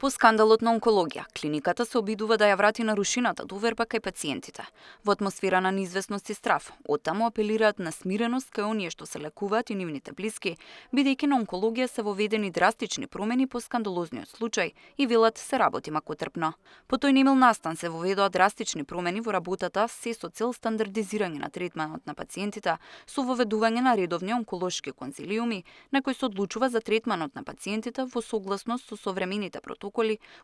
По скандалот на онкологија, клиниката се обидува да ја врати на рушината доверба кај пациентите. Во атмосфера на неизвестност и страв, оттаму апелираат на смиреност кај оние што се лекуваат и нивните блиски, бидејќи на онкологија се воведени драстични промени по скандалозниот случај и велат се работи макотрпно. По тој немил настан се воведоа драстични промени во работата се со цел стандардизирање на третманот на пациентите со воведување на редовни онколошки конзилиуми на кои се одлучува за третманот на пациентите во согласност со современите протоколи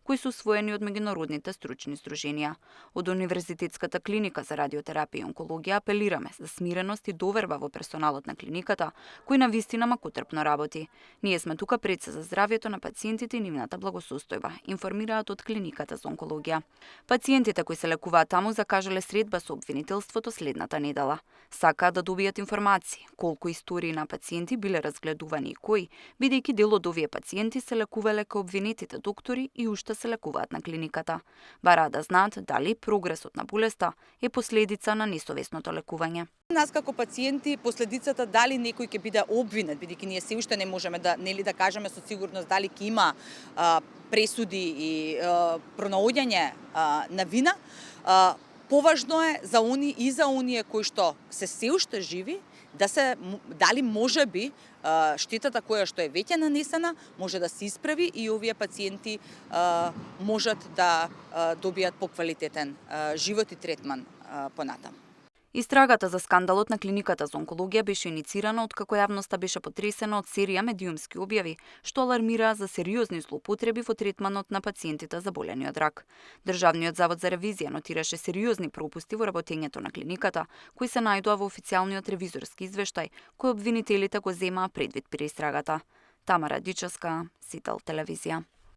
кои се усвоени од меѓународните стручни здруженија. Од Универзитетската клиника за радиотерапија и онкологија апелираме за смиреност и доверба во персоналот на клиниката, кој навистина макотрпно работи. Ние сме тука пред се за здравјето на пациентите и нивната благосостојба, информираат од клиниката за онкологија. Пациентите кои се лекуваат таму закажале средба со обвинителството следната недела. Сакаат да добијат информации колку истории на пациенти биле разгледувани и кои, бидејќи дел од овие пациенти се лекувале кај обвинетите доктори и уште се лекуваат на клиниката. Бараат да знаат дали прогресот на болеста е последица на несовесното лекување. Нас како пациенти последицата дали некој ќе биде обвинет, бидејќи ние се уште не можеме да кажеме со сигурност дали ќе има пресуди и пронаоѓање на вина, поважно е за оние кои што се уште живи, дали може би штетата која што е веќе нанесена може да се исправи и овие пациенти можат да добијат поквалитетен живот и третман понатаму. Истрагата за скандалот на клиниката за онкологија беше иницирана откако јавноста беше потресена од серија медиумски објави што алармираа за сериозни злоупотреби во третманот на пациентите заболени од рак. Државниот завод за ревизија нотираше сериозни пропусти во работењето на клиниката, кои се најдоа во официјалниот ревизорски извештај кој обвинителите го земаа предвид при истрагата. Тамара Дичевска, Сител телевизија.